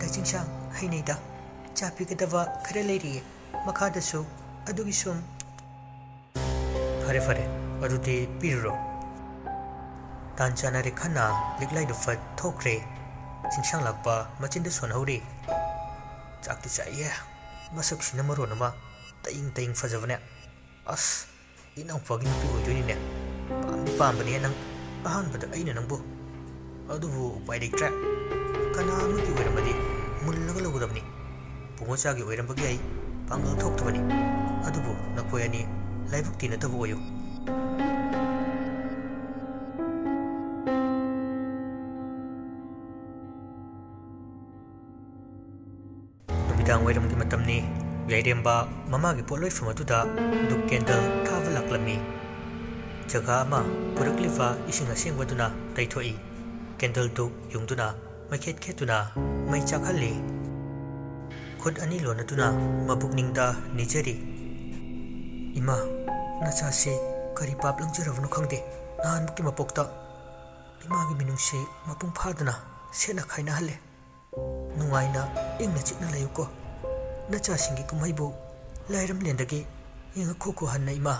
"ꯗꯥ ꯆꯤꯡꯁꯥꯡ, ꯍꯩꯅꯩꯗ꯫ ꯆꯥ ꯄꯤꯒꯗꯕ ꯈꯔ ꯂꯩꯔꯤꯌꯦ ꯃꯈꯥꯗꯁꯨ, ꯑꯗꯨꯒꯤ ꯁꯨꯝ꯫" "ꯐꯔꯦ ꯐꯔꯦ, ꯑꯗꯨꯗꯤ ꯄꯤꯔꯨꯔꯣ꯫" ꯇꯥꯟ ꯆꯥꯅꯔꯦ ꯈꯟꯅ ꯂꯤꯛꯂꯥꯏꯗꯨ ꯐꯠ ꯊꯣꯛꯈ꯭ꯔꯦ꯫ ꯆꯤꯡꯁꯥꯡ ꯂꯥꯛꯄ ꯃꯆꯤꯟꯗ ꯁꯣꯟꯍꯧꯔꯤ꯫ ꯆꯥꯛꯇꯤ ꯆꯥꯛꯏꯍꯦ꯫ ꯃꯁꯛꯁꯤꯅ ꯃꯔꯣꯟ ꯑꯃ ꯇꯌꯤꯡ ꯇꯌꯤꯡ ꯐꯖꯕꯅꯦ꯫ ꯑꯁ, ꯏꯅꯥꯎꯄꯥꯒꯤ ꯅꯨꯄꯤ ꯑꯣꯏꯗꯣꯏꯅꯤꯅꯦ꯫ ꯄꯥꯝꯗꯤ ꯄꯥꯝꯕꯅꯦ ꯅꯪ꯫ ꯑꯍꯥꯟꯕꯗ ꯑꯩꯅ ꯅꯪꯕꯨ꯫ ꯑꯗꯨꯕꯨ ꯎꯄꯥꯏ ꯂꯩꯇ꯭ꯔꯦ꯫ ꯀꯅꯥ ꯑꯃꯒꯤ ꯑꯣꯏꯔꯝꯃꯗꯤ ꯃꯨꯜꯂꯒ ꯂꯧꯒꯗꯕꯅꯤ꯫ ꯄꯨꯡꯉꯣꯆꯥꯒꯤ ꯑꯣꯏꯔꯝꯕꯒꯤ ꯑꯩ ꯄꯥꯡꯒꯜ ꯊꯣꯛꯇꯕꯅꯤ꯫ ꯑꯗꯨꯕꯨ ꯅꯈꯣꯏ ꯑꯅꯤ ꯂꯥꯏꯕꯛ ꯇꯤꯟꯅꯗꯕ ꯑꯣꯏꯌꯨ꯫ ꯅꯨꯃꯤꯗꯥꯡ ꯋꯥꯏꯔꯝꯒꯤ ꯃꯇꯝꯅꯤ꯫ ꯌꯥꯏꯔꯦꯝꯕ ꯃꯃꯥꯒꯤ ꯄꯣꯠꯂꯣꯏꯐꯝ ꯑꯗꯨꯗ ꯙꯨꯞ ꯀꯦꯟꯗꯜ ꯊꯥꯕ ꯂꯥꯛꯂꯝꯃꯤ꯫ ꯖꯒꯥ ꯑꯃ ꯄꯨꯔꯛꯂꯤꯕ ꯏꯁꯤꯡ ꯑꯁꯦꯡꯕꯗꯨꯅ ꯇꯩꯊꯣꯛꯏ꯫ ꯀꯦꯟꯗꯜꯗꯨ ꯌꯨꯡꯗꯨꯅ ꯃꯩꯈꯦꯠ ꯈꯦꯠꯇꯨꯅ ꯃꯩ ꯆꯥꯛꯍꯜꯂꯤ꯫ ꯈꯨꯠ ꯑꯅꯤ ꯂꯣꯟꯅꯗꯨꯅ ꯃꯄꯨꯛꯅꯤꯡꯗ ꯅꯤꯖꯔꯤ, "ꯏꯃꯥ, ꯅꯆꯥꯁꯤ ꯀꯔꯤ ꯄꯥꯞ ꯂꯪꯖꯔꯕꯅꯣ ꯈꯪꯗꯦ, ꯅꯍꯥꯟꯃꯨꯛꯀꯤ ꯃꯄꯣꯛꯇ ꯏꯃꯥꯒꯤ ꯃꯤꯅꯨꯡꯁꯤ ꯃꯄꯨꯡ ꯐꯥꯗꯅ ꯁꯦꯠꯅ ꯈꯥꯏꯅꯍꯜꯂꯦ꯫ ꯅꯨꯡꯉꯥꯏꯅ ꯏꯪꯅ ꯆꯤꯛꯅ ꯂꯩꯌꯨꯀꯣ꯫ ꯅꯆꯥꯁꯤꯡꯒꯤ ꯀꯨꯝꯍꯩꯕꯨ ꯂꯥꯏꯔꯝꯂꯦꯟꯗꯒꯤ ꯌꯦꯡꯉꯛꯈꯣꯀꯣ ꯍꯟꯅ, ꯏꯃꯥ꯫"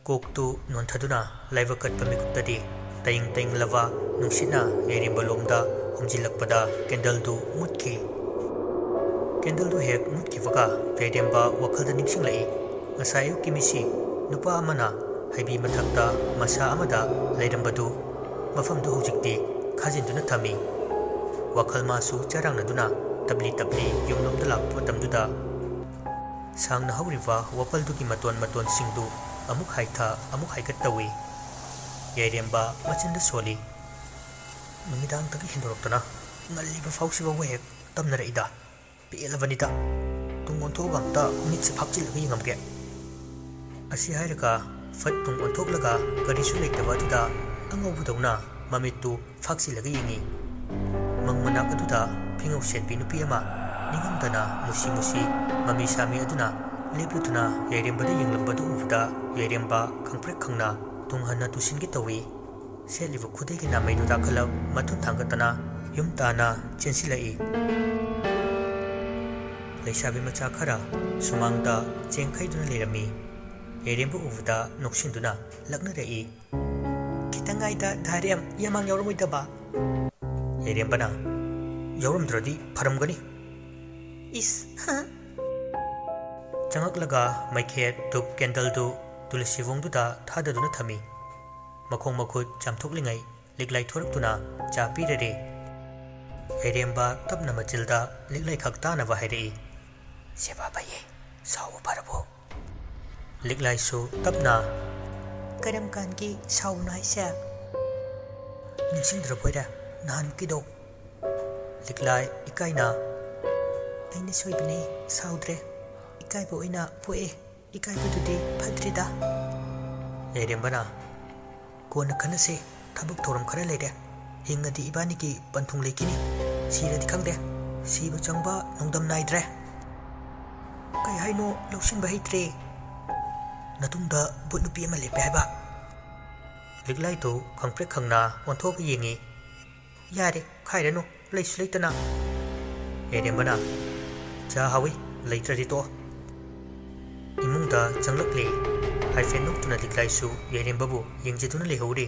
ꯀꯣꯛꯇꯨ ꯅꯣꯟꯊꯗꯨꯅ ꯂꯥꯏꯕꯛ ꯀꯠꯄ ꯃꯤꯀꯨꯞꯇꯗꯤ ꯇꯌꯤꯡ ꯇꯌꯤꯡꯂꯕ ꯅꯨꯡꯁꯤꯠꯅ ꯌꯥꯏꯔꯦꯝꯕ ꯂꯣꯝꯗ ꯍꯨꯝꯖꯤꯜꯂꯛꯄꯗ candleꯗꯨ ꯃꯨꯠꯈꯤ꯫ Candleꯗꯨ ꯍꯦꯛ ꯃꯨꯠꯈꯤꯕꯒ ꯌꯥꯏꯔꯦꯝꯕ ꯋꯥꯈꯜꯗ ꯅꯤꯡꯁꯤꯡꯂꯛꯏ, ꯉꯁꯥꯏ ꯑꯌꯨꯛꯀꯤ ꯃꯤꯠꯁꯤ ꯅꯨꯄꯥ ꯑꯃꯅ ꯍꯩꯕꯤ ꯃꯊꯛꯇ ꯃꯁꯥ ꯑꯃꯗ ꯂꯩꯔꯝꯕꯗꯨ, ꯃꯐꯝꯗꯨ ꯍꯧꯖꯤꯛꯇꯤ ꯈꯥꯖꯤꯟꯗꯨꯅ ꯊꯝꯃꯤ꯫ ꯋꯥꯈꯜ ꯃꯥꯁꯨ ꯆꯔꯥꯡꯅꯗꯨꯅ ꯇꯞꯂꯤ ꯇꯞꯂꯤ ꯌꯨꯝꯂꯣꯝꯗ ꯂꯥꯛꯄ ꯃꯇꯝꯗꯨꯗ, ꯁꯥꯡꯅ ꯍꯧꯔꯤꯕ ꯋꯥꯄꯜꯗꯨꯒꯤ ꯃꯇꯣꯟ ꯃꯇꯣꯟꯁꯤꯡꯗꯨ ꯑꯃꯨꯛ ꯍꯥꯏꯊ, ꯑꯃꯨꯛ ꯍꯥꯏꯒꯠ ꯇꯧꯏ꯫ ꯌꯥꯏꯔꯦꯝꯕ ꯃꯆꯤꯟꯗ ꯁꯣꯜꯂꯤ꯫ "ꯅꯨꯃꯤꯗꯥꯡꯗꯒꯤ ꯍꯦꯟꯗꯣꯔꯛꯇꯅ ꯉꯜꯂꯤꯕ ꯐꯥꯎꯁꯤꯐꯥꯎꯕ ꯍꯦꯛ ꯇꯝꯅꯔꯛꯏꯗ꯫ ꯄꯦꯜꯂꯕꯅꯤꯗ꯫ ꯇꯨꯡ ꯑꯣꯟꯊꯣꯛꯑꯒ ꯑꯝꯇ ꯃꯤꯠꯁꯦ ꯐꯥꯛꯆꯤꯜꯂꯒ ꯌꯦꯡꯉꯝꯒꯦ꯫" ꯑꯁꯤ ꯍꯥꯏꯔꯒ ꯐꯠ ꯇꯨꯡ ꯑꯣꯟꯊꯣꯛꯂꯒ ꯀꯔꯤꯁꯨ ꯂꯩꯇꯕ ꯑꯗꯨꯗ ꯑꯉꯧꯕꯗꯧꯅ ꯃꯃꯤꯠꯇꯨ ꯐꯥꯛꯆꯤꯜꯂꯒ ꯌꯦꯡꯉꯤ꯫ ꯃꯪ ꯃꯅꯥꯛ ꯑꯗꯨꯗ ꯐꯤꯉꯧ ꯁꯦꯠꯄꯤ ꯅꯨꯄꯤ ꯑꯃ ꯅꯤꯡꯉꯝꯗꯅ ꯃꯨꯁꯤ ꯃꯨꯁꯤ ꯃꯃꯤ ꯁꯥꯃꯤ ꯑꯗꯨꯅ ꯂꯦꯞꯂꯨꯗꯨꯅ ꯌꯥꯏꯔꯦꯝꯕꯗ ꯌꯦꯡꯂꯝꯕꯗꯨ ꯎꯕꯗ ꯌꯥꯏꯔꯦꯝꯕ ꯈꯪꯄ꯭ꯔꯦꯛ ꯈꯪꯅ ꯇꯨꯡ ꯍꯟꯅ ꯇꯨꯁꯤꯟꯒꯦ ꯇꯧꯏ꯫ ꯁꯦꯠꯂꯤꯕ ꯈꯨꯗꯩꯒꯤ ꯅꯥꯃꯩꯗꯨ ꯇꯥꯈꯠꯂꯛ ꯃꯊꯨꯟ ꯊꯥꯡꯒꯠꯇꯅ ꯌꯨꯝ ꯇꯥꯅ ꯆꯦꯟꯁꯤꯜꯂꯛꯏ꯫ ꯂꯩꯁꯥꯕꯤ ꯃꯆꯥ ꯈꯔ ꯁꯨꯃꯥꯡꯗ ꯆꯦꯟꯈꯩꯗꯨꯅ ꯂꯩꯔꯝꯃꯤ꯫ ꯌꯥꯏꯔꯦꯝꯕ ꯎꯕꯗ ꯅꯣꯛꯁꯤꯟꯗꯨꯅ ꯂꯛꯅꯔꯛꯏ꯫ "ꯈꯤꯇꯪ ꯉꯥꯏꯗ ꯙꯥꯔꯦꯝ ꯌꯥꯃꯥꯡ ꯌꯥꯎꯔꯝꯃꯣꯏꯗꯕ?" ꯌꯥꯏꯔꯦꯝꯕꯅ, "ꯌꯥꯎꯔꯝꯗ꯭ꯔꯗꯤ ꯐꯔꯝꯒꯅꯤ꯫" ꯏꯁ, ꯍ꯫ ꯆꯪꯉꯛꯂꯒ ꯃꯩꯈꯦꯠ, ꯙꯨꯞ, candleꯗꯨ ꯇꯨꯂꯁꯤꯕꯣꯡꯗꯨꯗ ꯊꯥꯗꯗꯨꯅ ꯊꯝꯃꯤ꯫ ꯃꯈꯣꯡ ꯃꯈꯨꯠ ꯆꯥꯝꯊꯣꯛꯂꯤꯉꯩ ꯂꯤꯛꯂꯥꯏ ꯊꯣꯔꯛꯇꯨꯅ ꯆꯥ ꯄꯤꯔꯔꯦ꯫ ꯌꯥꯏꯔꯦꯝꯕ ꯇꯞꯅ ꯃꯆꯤꯜꯗ ꯂꯤꯛꯂꯥꯏ ꯈꯛ ꯇꯥꯅꯕ ꯍꯥꯏꯔꯛꯏ꯫ "ꯁꯦꯕꯥ ꯐꯩꯌꯦ, ꯁꯥꯎꯕ ꯐꯔꯕꯣ?" ꯂꯤꯛꯂꯥꯏꯁꯨ ꯇꯞꯅ, "ꯀꯔꯝ ꯀꯥꯟꯒꯤ ꯁꯥꯎꯕꯅꯣ ꯍꯥꯏꯁꯦ? ꯅꯤꯡꯁꯤꯡꯗ꯭ꯔꯕꯣꯏꯔꯦ ꯅꯍꯥꯟꯃꯨꯛꯀꯤꯗꯣ?" ꯂꯤꯛꯂꯥꯏ ꯏꯀꯥꯏꯅ, "ꯑꯩꯅ ꯁꯣꯏꯕꯅꯦ, ꯁꯥꯎꯗ꯭ꯔꯦ꯫ ꯏꯀꯥꯏꯕ ꯑꯣꯏꯅ ꯄꯣꯛꯑꯦ꯫ ꯏꯀꯥꯏꯕꯗꯨꯗꯤ ꯐꯠꯇ꯭ꯔꯤꯗ꯫" ꯌꯥꯏꯔꯦꯝꯕꯅ, "ꯀꯣꯟꯅ ꯈꯟꯅꯁꯦ, ꯊꯕꯛ ꯊꯧꯔꯝ ꯈꯔ ꯂꯩꯔꯦ꯫ ꯍꯤꯡꯉꯗꯤ ꯏꯕꯥꯅꯤꯒꯤ ꯄꯟꯊꯨꯡ ꯂꯩꯈꯤꯅꯤ, ꯁꯤꯔꯗꯤ ꯈꯪꯗꯦ꯫ ꯁꯤꯕ ꯆꯪꯕ ꯅꯣꯡꯗꯝ ꯅꯥꯏꯗ꯭ꯔꯦ꯫" "ꯀꯩ ꯍꯥꯏꯅꯣ? ꯂꯧꯁꯤꯟꯕ ꯍꯩꯇ꯭ꯔꯦ꯫" "ꯅꯇꯨꯡꯗ ꯚꯨꯠ ꯅꯨꯄꯤ ꯑꯃ ꯂꯦꯞꯄꯦ ꯍꯥꯏꯕ꯫" ꯂꯤꯛꯂꯥꯏꯗꯨ ꯈꯪꯄ꯭ꯔꯦꯛ ꯈꯪꯅ ꯑꯣꯟꯊꯣꯛꯑꯒ ꯌꯦꯡꯉꯤ꯫ "ꯌꯥꯔꯦ, ꯈꯥꯏꯔꯅꯨ, ꯂꯩꯁꯨ ꯂꯩꯇꯅ꯫" ꯌꯥꯏꯔꯦꯝꯕꯅ, "ꯆꯥ ꯍꯥꯎꯏ, ꯂꯩꯇ꯭ꯔꯗꯤ ꯇꯣꯛꯑꯣ꯫" ꯏꯃꯨꯡꯗ ꯆꯪꯂꯛꯂꯦ꯫ ꯍꯥꯏꯐꯦꯠ ꯅꯣꯛꯇꯨꯅ ꯂꯤꯛꯂꯥꯏꯁꯨ ꯌꯥꯏꯔꯦꯝꯕꯕꯨ ꯌꯦꯡꯖꯗꯨꯅ ꯂꯩꯍꯧꯔꯦ꯫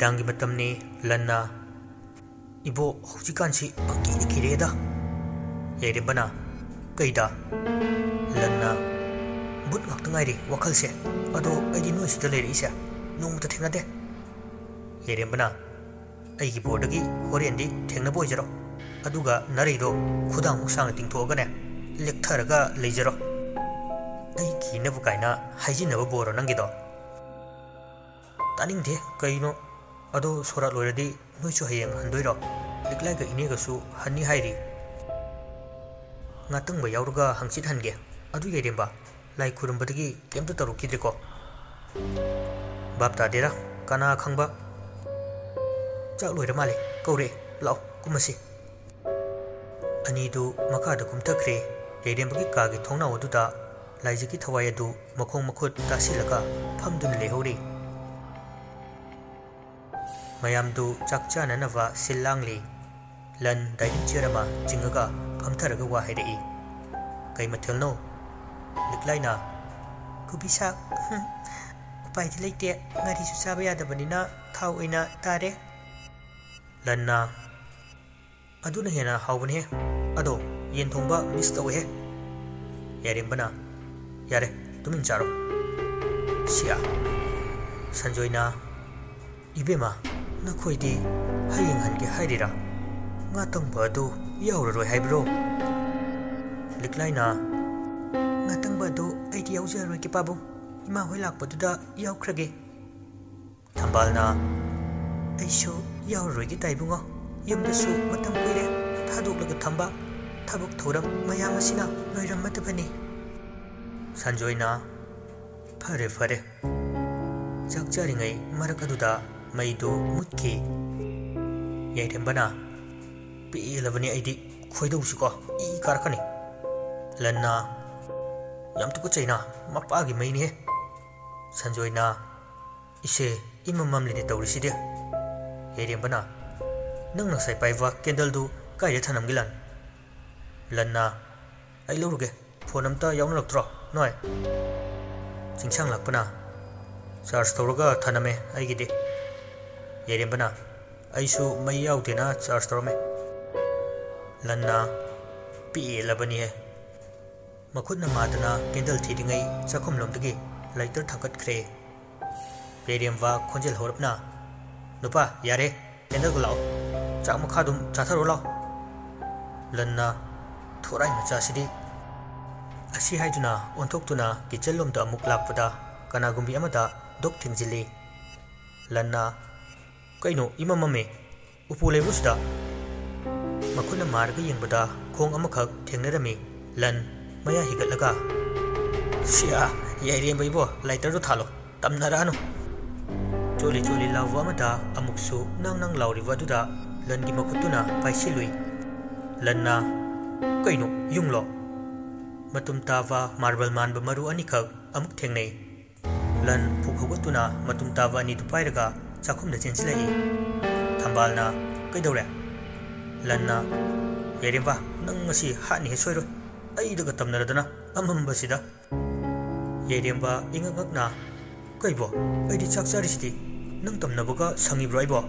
ꯅꯨꯃꯤꯗꯥꯡꯒꯤ ꯃꯇꯝꯅꯤ꯫ ꯂꯟꯅ, "ꯏꯕꯣ, ꯍꯧꯖꯤꯛꯀꯥꯟꯁꯤ ꯄꯪꯀꯤꯗ ꯀꯤꯔꯦꯗ꯫" ꯌꯥꯏꯔꯦꯝꯕꯅ, "ꯀꯩꯗ?" ꯂꯟꯅ, "ꯕꯨꯠ ꯉꯥꯛꯇ ꯉꯥꯏꯔꯦ ꯋꯥꯈꯜꯁꯦ꯫ ꯑꯗꯣ ꯑꯩꯗꯤ ꯅꯣꯏ ꯁꯤꯗ ꯂꯩꯔꯛꯏꯁꯦ ꯅꯣꯡꯃꯇ ꯊꯦꯡꯅꯗꯦ꯫" ꯌꯥꯏꯔꯦꯝꯕꯅ, "ꯑꯩꯒꯤ ꯕꯣꯔꯗꯒꯤ ꯍꯣꯔꯦꯟꯗꯤ ꯊꯦꯡꯅꯕ ꯑꯣꯏꯖꯔꯣ, ꯑꯗꯨꯒ ꯅꯔꯩꯗꯣ ꯈꯨꯗꯥꯡꯃꯨꯛ ꯁꯥꯡꯅ ꯇꯤꯡꯊꯣꯛꯑꯒꯅꯦ, ꯂꯦꯛꯊꯔꯒ ꯂꯩꯖꯔꯣ꯫ ꯑꯩ ꯀꯤꯅꯕ ꯀꯥꯏꯅ ꯍꯥꯏꯖꯤꯟꯅꯕ ꯕꯣꯔꯣ ꯅꯪꯒꯤꯗꯣ?" "ꯇꯥꯅꯤꯡꯗꯦ, ꯀꯩꯅꯣ? ꯑꯗꯣ ꯁꯣꯔꯥꯠ ꯂꯣꯏꯔꯗꯤ ꯅꯣꯏꯁꯨ ꯍꯌꯦꯡ ꯍꯟꯗꯣꯏꯔꯣ? ꯂꯤꯛꯂꯥꯏꯒ ꯏꯅꯦꯒꯁꯨ ꯍꯟꯅꯤ ꯍꯥꯏꯔꯤ꯫" "ꯉꯥꯇꯪꯕ ꯌꯥꯎꯔꯒ ꯍꯪꯆꯤꯠ ꯍꯟꯒꯦ꯫ ꯑꯗꯨ ꯌꯥꯏꯔꯦꯝꯕ, ꯂꯥꯏ ꯈꯨꯔꯨꯝꯕꯗꯒꯤ ꯀꯩꯝꯇ ꯇꯧꯔꯛꯈꯤꯗ꯭ꯔꯦꯀꯣ?" "ꯚꯥꯞ ꯇꯥꯗꯦꯔ, ꯀꯅꯥ ꯈꯪꯕ?" "ꯆꯥꯛ ꯂꯣꯏꯔ ꯃꯥꯜꯂꯦ, ꯀꯧꯔꯛꯑꯦ, ꯂꯥꯛꯑꯣ ꯀꯨꯝꯃꯁꯤ꯫" ꯑꯅꯤꯗꯨ ꯃꯈꯥꯗ ꯀꯨꯝꯊꯈ꯭ꯔꯦ꯫ ꯌꯥꯏꯔꯦꯝꯕꯒꯤ ꯀꯥꯒꯤ ꯊꯣꯡꯅꯥꯎ ꯑꯗꯨꯗ ꯂꯥꯏꯖꯒꯤ ꯊꯋꯥꯏ ꯑꯗꯨ ꯃꯈꯣꯡ ꯃꯈꯨꯠ ꯇꯥꯁꯤꯜꯂꯒ ꯐꯝꯗꯨꯅ ꯂꯩꯍꯧꯔꯤ꯫ ꯃꯌꯥꯝꯗꯨ ꯆꯥꯛ ꯆꯥꯅꯅꯕ ꯁꯤꯜ ꯂꯥꯡꯂꯤ꯫ ꯂꯟ ꯗꯥꯏꯅꯤꯡ ꯆꯤꯌꯔ ꯑꯃ ꯆꯤꯡꯉꯒ ꯐꯝꯊꯔꯒ ꯋꯥ ꯍꯥꯏꯔꯛꯏ꯫ "ꯀꯩ ꯃꯊꯦꯜꯅꯣ?" ꯂꯤꯛꯂꯥꯏꯅ, "ꯀꯣꯕꯤ ꯁꯥꯛ꯫" "ꯎꯄꯥꯏꯗꯤ ꯂꯩꯇꯦ, ꯉꯥꯔꯤꯁꯨ ꯆꯥꯕ ꯌꯥꯗꯕꯅꯤꯅ ꯊꯥꯎ ꯑꯣꯏꯅ ꯇꯥꯔꯦ꯫" ꯂꯟꯅ, "ꯑꯗꯨꯅ ꯍꯦꯟꯅ ꯍꯥꯎꯕꯅꯦꯍꯦ꯫ ꯑꯗꯣ ꯌꯦꯟ ꯊꯣꯡꯕ ꯃꯤꯁ ꯇꯧꯋꯦꯍꯦ꯫" ꯌꯥꯏꯔꯦꯝꯕꯅ, "ꯌꯥꯔꯦ, ꯇꯨꯃꯤꯟ ꯆꯥꯔꯣ꯫" ꯁꯤꯌꯥ꯫ ꯁꯟꯖꯣꯏꯅ, "ꯏꯕꯦꯝꯃ, ꯅꯈꯣꯏꯗꯤ ꯍꯌꯦꯡ ꯍꯟꯒꯦ ꯍꯥꯏꯔꯤꯔꯥ? ꯉꯥꯇꯪꯕ ꯑꯗꯨ ꯌꯥꯎꯔꯔꯣꯏ ꯍꯥꯏꯕ꯭ꯔꯣ?" ꯂꯤꯛꯂꯥꯏꯅ, "ꯉꯥꯇꯪꯕ ꯑꯗꯨ ꯑꯩꯗꯤ ꯌꯥꯎꯖꯔꯔꯣꯏꯒꯦ ꯄꯥꯕꯨꯡ, ꯏꯃꯥ ꯍꯣꯏ ꯂꯥꯛꯄꯗꯨꯗ ꯌꯥꯎꯈ꯭ꯔꯒꯦ꯫" ꯊꯝꯕꯥꯜꯅ, "ꯑꯩꯁꯨ ꯌꯥꯎꯔꯔꯣꯏꯒꯦ ꯇꯥꯏꯕꯨꯡꯉꯣ, ꯌꯨꯝꯗꯁꯨ ꯃꯇꯝ ꯀꯨꯏꯔꯦ ꯊꯥꯗꯣꯛꯂꯒ ꯊꯝꯕ, ꯊꯕꯛ ꯊꯧꯔꯝ ꯃꯌꯥꯝ ꯑꯁꯤꯅ ꯂꯣꯏꯔꯝꯃꯗꯕꯅꯤ꯫" ꯁꯟꯖꯣꯏꯅ, "ꯐꯔꯦ ꯐꯔꯦ꯫" ꯆꯥꯛ ꯆꯥꯔꯤꯉꯩ ꯃꯔꯛ ꯑꯗꯨꯗ ꯃꯩꯗꯨ ꯃꯨꯠꯈꯤ꯫ ꯌꯥꯏꯔꯦꯝꯕꯅ, "ꯄꯦꯜꯂꯕꯅꯤ ꯑꯩꯗꯤ, ꯈꯣꯏꯗꯧꯁꯤꯀꯣ ꯏ ꯀꯥꯔꯛꯀꯅꯤ꯫" ꯂꯟꯅ, "ꯌꯥꯝ ꯇꯨꯀꯠꯆꯩꯅ, ꯃꯄꯥꯒꯤ ꯃꯩꯅꯤꯍꯦ꯫" ꯁꯟꯖꯣꯏꯅ, "ꯏꯁꯦ, ꯏꯃꯝ ꯃꯝꯂꯤꯅꯦ ꯇꯧꯔꯤꯁꯤꯗꯤ꯫" ꯌꯥꯏꯔꯦꯝꯕꯅ, "ꯅꯪ ꯉꯁꯥꯏ ꯄꯥꯏꯕ ꯀꯦꯟꯗꯜꯗꯨ ꯀꯥꯏꯗ ꯊꯅꯝꯒꯦ ꯂꯟ?" ꯂꯟꯅ, "ꯑꯩ ꯂꯧꯔꯨꯒꯦ, ꯐꯣꯟ ꯑꯝꯇ ꯌꯥꯎꯅꯔꯛꯇ꯭ꯔꯣ ꯅꯣꯏ?" ꯆꯤꯡꯁꯥꯡ ꯂꯥꯛꯄꯅ, "ꯆꯥꯔꯖ ꯇꯧꯔꯒ ꯊꯅꯝꯃꯦ ꯑꯩꯒꯤꯗꯤ꯫" ꯌꯥꯏꯔꯦꯝꯕꯅ, "ꯑꯩꯁꯨ ꯃꯩ ꯌꯥꯎꯗꯦꯅ ꯆꯥꯔꯖ ꯇꯧꯔꯝꯃꯦ"꯫ ꯂꯟꯅ, "ꯄꯦꯜꯂꯕꯅꯤꯍꯦ"꯫ ꯃꯈꯨꯠꯅ ꯃꯥꯗꯅ ꯀꯦꯟꯗꯜ ꯊꯤꯔꯤꯉꯩ ꯆꯥꯛꯈꯨꯝꯂꯣꯝꯗꯒꯤ ꯂꯥꯏꯇꯔ ꯊꯥꯡꯒꯠꯈ꯭ꯔꯦ꯫ ꯌꯥꯏꯔꯦꯝꯕ ꯈꯣꯟꯖꯦꯜ ꯍꯧꯔꯞꯅ, "ꯅꯨꯄꯥ, ꯌꯥꯔꯦ, ꯀꯦꯟꯗꯜꯒ ꯂꯥꯛꯑꯣ, ꯆꯥꯛ ꯃꯈꯥꯗꯨꯝ ꯆꯥꯊꯔꯣ ꯂꯥꯛꯑꯣ"꯫ ꯂꯟꯅ, "ꯊꯣꯔꯥꯏ ꯃꯆꯥꯁꯤꯗꯤ"꯫ ꯑꯁꯤ ꯍꯥꯏꯗꯨꯅ ꯑꯣꯟꯊꯣꯛꯇꯨꯅ ꯀꯤꯠꯆꯟꯂꯣꯝꯗ ꯑꯃꯨꯛ ꯂꯥꯛꯄꯗ ꯀꯅꯥꯒꯨꯝꯕꯤ ꯑꯃꯗ ꯗꯣꯛ ꯊꯤꯡꯖꯤꯜꯂꯤ꯫ ꯂꯟꯅ, "ꯀꯩꯅꯣ, ꯏꯃꯝ ꯃꯝꯃꯦ, ꯎꯄꯨ ꯂꯩꯕ꯭ꯔꯣ ꯁꯤꯗ?" ꯃꯈꯨꯠꯅ ꯃꯥꯔꯒ ꯌꯦꯡꯕꯗ ꯈꯣꯡ ꯑꯃꯈꯛ ꯊꯦꯡꯅꯔꯝꯃꯤ꯫ ꯂꯟ, ꯃꯌꯥ ꯍꯤꯒꯠꯂꯒ, "ꯁꯤꯌꯥ, ꯌꯥꯏꯔꯦꯝꯕ ꯏꯕꯣ, ꯂꯥꯏꯇꯔꯗꯣ ꯊꯥꯜꯂꯣ, ꯇꯝꯅꯔꯛꯑꯅꯨ"꯫ ꯆꯣꯠꯂꯤ ꯆꯣꯠꯂꯤ ꯂꯥꯎꯕ ꯑꯃꯗ ꯑꯃꯨꯛꯁꯨ ꯅꯪ ꯅꯪ ꯂꯥꯎꯔꯤꯕ ꯑꯗꯨꯗ ꯂꯟꯒꯤ ꯃꯈꯨꯠꯇꯨꯅ ꯄꯥꯏꯁꯤꯜꯂꯨꯏ꯫ ꯂꯟꯅ, "ꯀꯩꯅꯣ, ꯌꯨꯡꯂꯣ?" ꯃꯇꯨꯝ ꯇꯥꯕ ꯃꯥꯔꯕꯜ ꯃꯥꯟꯕ ꯃꯔꯨ ꯑꯅꯤꯈꯛ ꯑꯃꯨꯛ ꯊꯦꯡꯅꯩ꯫ ꯂꯟ ꯐꯨꯛ ꯍꯧꯒꯠꯇꯨꯅ ꯃꯇꯨꯝ ꯇꯥꯕ ꯑꯅꯤꯗꯨ ꯄꯥꯏꯔꯒ ꯆꯥꯛꯈꯨꯝꯗ ꯆꯦꯟꯁꯤꯜꯂꯛꯏ꯫ ꯊꯝꯕꯥꯜꯅ, "ꯀꯩꯗꯧꯔꯦ?" ꯂꯟꯅ, "ꯌꯥꯏꯔꯦꯝꯕ, ꯅꯪ ꯉꯁꯤ ꯍꯥꯠꯅꯤꯍꯦ ꯁꯣꯏꯔꯣꯏ꯫ ꯑꯩꯗꯒ ꯇꯝꯅꯔꯗꯅ ꯑꯃꯝꯕꯁꯤꯗ"꯫ ꯌꯥꯏꯔꯦꯝꯕ ꯏꯉꯛ ꯉꯛꯅ, "ꯀꯩꯕꯣ? ꯑꯩꯗꯤ ꯆꯥꯛ ꯆꯥꯔꯤꯁꯤꯗꯤ꯫ ꯅꯪ ꯇꯝꯅꯕꯒ ꯁꯪꯉꯤꯕ꯭ꯔꯣ ꯑꯩꯕꯣ?"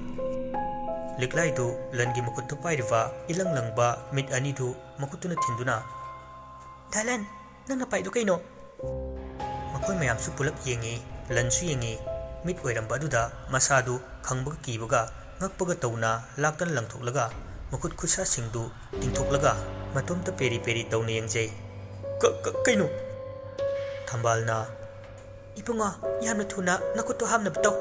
ꯂꯤꯛꯂꯥꯏꯗꯨ ꯂꯟꯒꯤ ꯃꯈꯨꯠꯇ ꯄꯥꯏꯔꯤꯕ ꯏꯂꯪ ꯂꯪꯕ ꯃꯤꯠ ꯑꯅꯤꯗꯨ ꯃꯈꯨꯠꯇꯨꯅ ꯊꯤꯟꯗꯨꯅ, "ꯗꯥ ꯂꯟ, ꯅꯪꯅ ꯄꯥꯏꯗꯨ ꯀꯩꯅꯣ?" ꯃꯈꯣꯏ ꯃꯌꯥꯝꯁꯨ ꯄꯨꯂꯞ ꯌꯦꯡꯉꯤ꯫ ꯂꯟꯁꯨ ꯌꯦꯡꯉꯤ꯫ ꯃꯤꯠ ꯑꯣꯏꯔꯝꯕ ꯑꯗꯨꯗ ꯃꯁꯥꯗꯨ ꯈꯪꯕꯒ ꯀꯤꯕꯒ ꯉꯛꯄꯒ ꯇꯧꯅ ꯂꯥꯛꯇꯅ ꯂꯪꯊꯣꯛꯂꯒ ꯃꯈꯨꯠ ꯈꯨꯠꯁꯥꯁꯤꯡꯗꯨ ꯇꯤꯡꯊꯣꯛꯂꯒ ꯃꯇꯣꯝꯇ ꯄꯦꯔꯤ ꯄꯦꯔꯤ ꯇꯧꯅ ꯌꯦꯡꯖꯩ꯫ "ꯀ-, ꯀ-, ꯀꯩꯅꯣ?" ꯊꯝꯕꯥꯜꯅ, "ꯏꯕꯨꯡꯉꯣ, ꯌꯥꯝꯅ ꯊꯨꯅ ꯅꯈꯨꯠꯇꯨ ꯍꯥꯝꯅꯕ ꯇꯧ"꯫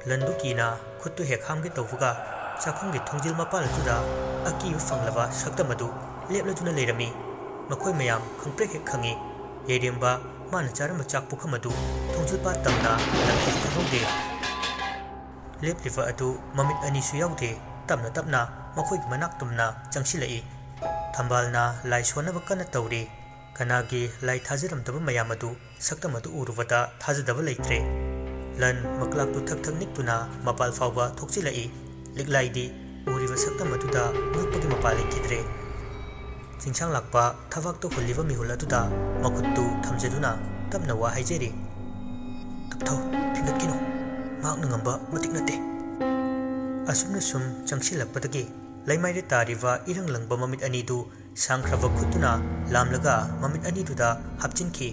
ꯂꯟꯗꯨ ꯀꯤꯅ ꯈꯨꯠꯇꯨ ꯍꯦꯛ ꯍꯥꯝꯒꯦ ꯇꯧꯕꯒ ꯆꯥꯛꯈꯨꯝꯒꯤ ꯊꯣꯡꯖꯤꯜ ꯃꯄꯥꯜ ꯑꯗꯨꯗ ꯑꯀꯤꯕ ꯐꯪꯂꯕ ꯁꯛꯇꯝ ꯑꯗꯨ ꯂꯦꯞꯂꯗꯨꯅ ꯂꯩꯔꯝꯃꯤ꯫ ꯃꯈꯣꯏ ꯃꯌꯥꯝ ꯈꯪꯄ꯭ꯔꯦꯛ ꯍꯦꯛ ꯈꯪꯉꯤ꯫ ꯌꯥꯏꯔꯦꯝꯕ ꯃꯥꯅ ꯆꯥꯔꯝꯕ ꯆꯥꯛ ꯄꯨꯈꯝ ꯑꯗꯨ ꯊꯣꯡꯖꯤꯜ ꯄꯥꯠ ꯇꯝꯅ ꯂꯪꯈꯤꯕ ꯈꯪꯍꯧꯗꯦ꯫ ꯂꯦꯞꯂꯤꯕ ꯑꯗꯨ ꯃꯃꯤꯠ ꯑꯅꯤꯁꯨ ꯌꯥꯎꯗꯦ꯫ ꯇꯞꯅ ꯇꯞꯅ ꯃꯈꯣꯏꯒꯤ ꯃꯅꯥꯛ ꯇꯝꯅ ꯆꯪꯁꯤꯜꯂꯛꯏ꯫ ꯊꯝꯕꯥꯜꯅ ꯂꯥꯏ ꯁꯣꯟꯅꯕ ꯀꯟꯅ ꯇꯧꯔꯤ꯫ ꯀꯅꯥꯒꯤ ꯂꯥꯏ ꯊꯥꯖꯔꯝꯗꯕ ꯃꯌꯥꯝ ꯑꯗꯨ ꯁꯛꯇꯝ ꯑꯗꯨ ꯎꯔꯨꯕꯗ ꯊꯥꯖꯗꯕ ꯂꯩꯇ꯭ꯔꯦ꯫ ꯂꯟ ꯃꯀ꯭ꯂꯥꯛꯇꯨ ꯊꯛ ꯊꯛ ꯅꯤꯛꯇꯨꯅ ꯃꯄꯥꯜ ꯐꯥꯎꯕ ꯊꯣꯛꯆꯤꯜꯂꯛꯏ꯫ ꯂꯤꯛꯂꯥꯏꯗꯤ ꯎꯔꯤꯕ ꯁꯛꯇꯝ ꯑꯗꯨꯗ ꯉꯛꯄꯒꯤ ꯃꯄꯥ ꯂꯩꯈꯤꯗ꯭ꯔꯦ꯫ ꯆꯤꯡꯁꯥꯡ ꯂꯥꯛꯄ ꯊꯕꯥꯛꯇ ꯍꯨꯜꯂꯤꯕ ꯃꯤꯍꯨꯜ ꯑꯗꯨꯗ ꯃꯈꯨꯠꯇꯨ ꯊꯝꯖꯗꯨꯅ ꯇꯞꯅ ꯋꯥ ꯍꯥꯏꯖꯔꯤ꯫ "ꯇꯞꯊꯧ, ꯐꯤꯡꯒꯠꯈꯤꯅꯨ"꯫ ꯃꯍꯥꯛꯅ ꯉꯝꯕ ꯃꯇꯤꯛ ꯅꯠꯇꯦ꯫ ꯑꯁꯨꯝꯅ ꯁꯨꯝ ꯆꯪꯁꯤꯜꯂꯛꯄꯗꯒꯤ ꯂꯩꯃꯥꯏꯗ ꯇꯥꯔꯤꯕ ꯏꯔꯪ ꯂꯪꯕ ꯃꯃꯤꯠ ꯑꯅꯤꯗꯨ ꯁꯥꯡꯈ꯭ꯔꯕ ꯈꯨꯠꯇꯨꯅ ꯂꯥꯝꯂꯒ ꯃꯃꯤꯠ ꯑꯅꯤꯗꯨꯗ ꯍꯥꯞꯆꯤꯟꯈꯤ꯫